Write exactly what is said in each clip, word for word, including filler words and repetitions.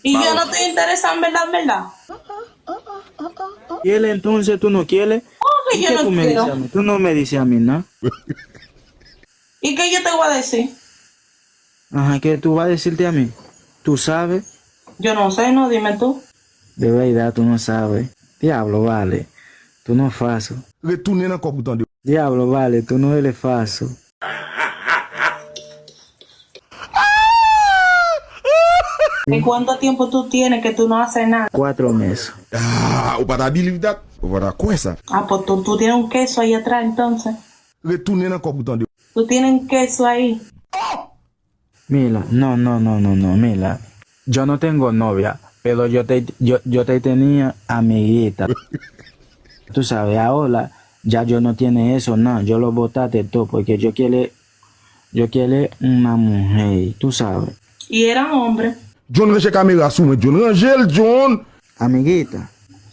Y yo no te interesa en verdad, en verdad. ¿Quiere entonces tú no quieres? ¿Cómo que ¿Y yo qué no tú me dices a quiero? Mí? Tú no me dices a mí nada. ¿Y qué yo te voy a decir? Ajá, ¿qué tú vas a decirte a mí? ¿Tú sabes? Yo no sé, no, dime tú. De verdad, tú no sabes. Diablo, vale. Tú no faso. Retounen nan kòk ou tande. Diablo, vale, tú no eres faso. ¿Y cuánto tiempo tú tienes que tú no haces nada? Cuatro meses. Ah, ou pa ta believe that? Ou pa ta kwè sa? Ah, pues tú, tú tienes un queso ahí atrás entonces. Retounen nan kòk ou tande. Tú tienes un queso ahí. Mira, no, no, no, no, no, mira. Yo no tengo novia, pero yo te, yo, yo te tenía amiguita. Tú sabes, ahora ya yo no tiene eso, nada. Yo lo botaste todo porque yo quiere, yo quiere una mujer, tú sabes. Y eran hombres. John, range kamera sou mwen, John. Range l, John. Amiguita.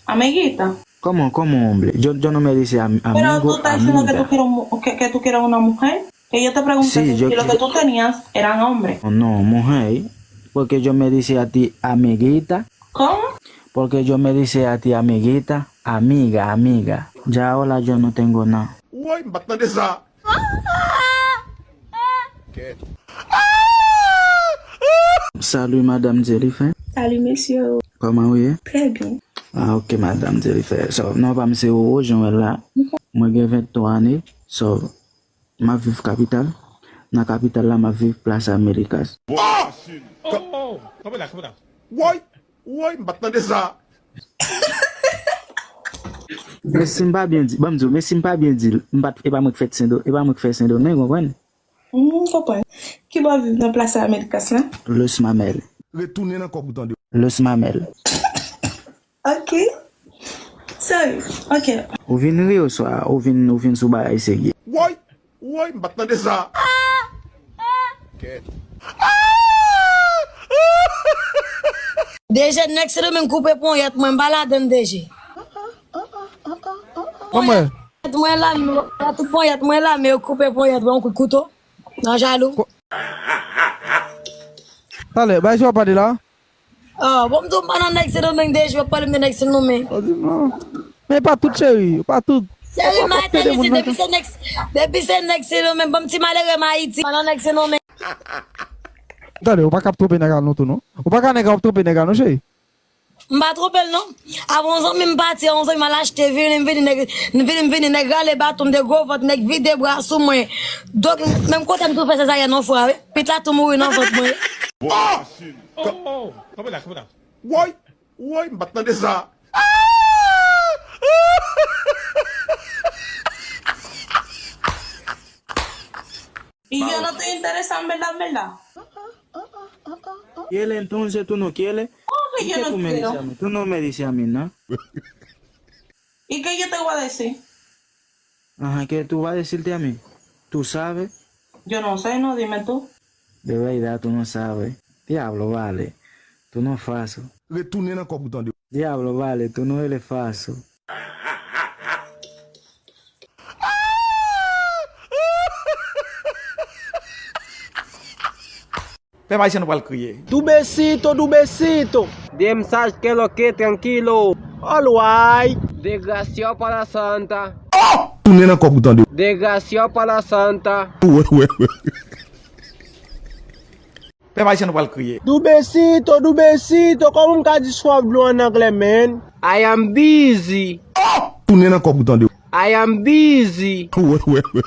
Amiguita. ¿Cómo, cómo, hombre? Yo, yo no me dice am- Pero tú amigo, estás diciendo que tú amiga. quieres, un mu- que, que tú quieres una mujer. Que yo te pregunté Sí, yo- si lo que tú tenías eran hombres. No, mujer. Porque yo me dice a ti amiguita. ¿Cómo? Porque yo me dice a ti amiguita, amiga, amiga. Ya ahora yo no tengo nada. Woy, m pa t tande sa. Salut, madame Jennifer. Salut, monsieur. Comment vous êtes? Très bien. Ah, ok, madame Jennifer. So, non pa m se Roro, jan w wè la. Mwen gen venntwa ane. So, m ap viv kapital. Nan kapital la, m ap viv Plas Amerikas. Woy, woy, m pa t tande sa. Men si m pa byen di, ban m di w, men si m pa byen di l, m pa t, e pa mwen k fèt Sendo, e pa mwen k fè Sendomeng, konprann? Hmm, konprann. Ki bò viv nan Plas Amerikas la? Los Mamel. Retounen nan kòk ou tande. Los Mamel. Ok. Sorry. Ok. Ou vin ri oswa ou vin, ou vin sou bagay serye? Woy, woy, m pa t tande sa. D G, nèg Sendomeng koupe ponyèt mwen, m pa ladann D G. Kòman? Ponyèt mwen lame, tout ponyèt mwen lame, yo koupe ponyèt mwen, yon kout kouto. Nan jalou. Talè, bay sa w pale la. Oh, bon, m di w m pa nan nèg Sendomeng D G, w ap pale m de nèg Sendomeng. Ou di non. Men pa tout cheri, pa tout. Cheri, Ou m pa Ayiti, pede moun depi nan. Se nèg, depi se nèg Sendomeng, ban m ti malere m Ayiti. M pa nan nèg Sendomeng. Tande, ou pa ka ap twonpe nèg a non tou non. Ou pa ka nèg a ap twonpe nèg a non, cheri. M pa twonpe l non. Avan yon zanmi m pati, yon zanmi m al achte vini, m vini nèg, m vini, m vini nèg rale baton m de gwo vant, nèg vide bra sou mwen. Donk, menm kote m tou fè sezaryèn yon fwa, wi. Pitit la tou mouri nan vant mwen. Oh, oh, oh, kanpe la, kanpe la. Woy, woy, m pa t tande sa. Y yo no te interesa en verdad, en verdad. ¿Quiere entonces tú no quieres? ¿Cómo que ¿Y yo qué no tú me dices a quiero? Mí? Tú no me dices a mí nada. ¿Y qué yo te voy a decir? Ajá, ¿qué tú vas a decirte a mí? ¿Tú sabes? Yo no sé, no, dime tú. De verdad, tú no sabes. Diablo, vale. Tú no faso. Retounen nan kòk ou tande. Diablo, vale, tú no eres faso. Pèp ayisyen nou pral kriye. Dubecito, dubecito. Diez msaj, que lo que, tranquilo. All right. Desgraciado para santa. Tounen nan kòk ou tande. Desgraciado para santa. Wè, wè, wè. Pèp ayisyen nou pral kriye. Dubecito, dubecito. Kòman m ka di swaf dlo an anglè, man? I am busy. Tounen nan kòk ou tande. I am busy. Wè, wè, wè.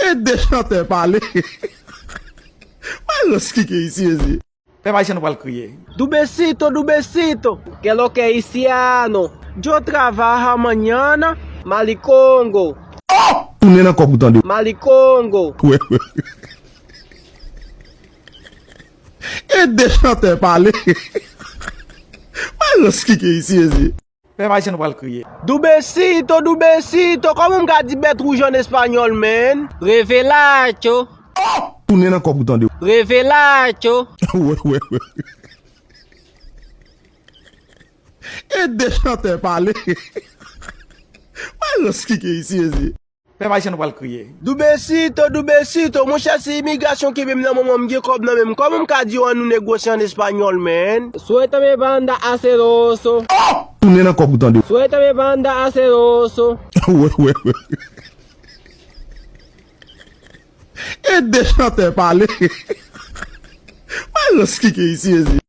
E de chantè pale. Wè lòs ki gen isi, ezi. Pèp ayisyen nou pral kriye. Dubecito, dubecito. Que lo que haitiano? Yo trabaja mañana. Malikongo. Tounen nan kòk ou tande. Malikongo. Wè, wè. E de chantè pale. Wè lòs ki gen isi, ezi. Pèp ayisyen nou pral kriye. Dubecito, dubecito. Kòman m ka di bèt wouj an espanyòl, man? Revelacho. Tounen nan kòk ou tande. Revelacho. Wè, wè, wè. E de chantè pale. Wè lòs ki gen isi, ezi. Pèp ayisyen nou pral kriye. Dubecito, dubecito, monchè, si imigrasyon kenbe m nan men w, m gen kòb nan men m, kòman m ka di w an nou negosye an espanyòl, man? Suéltame banda asqueroso. Oh! Tounen nan kòb ou tande. Suéltame banda asqueroso. Wè, wè, wè. E de chantè pale. Mwen rans kike isi, ezi.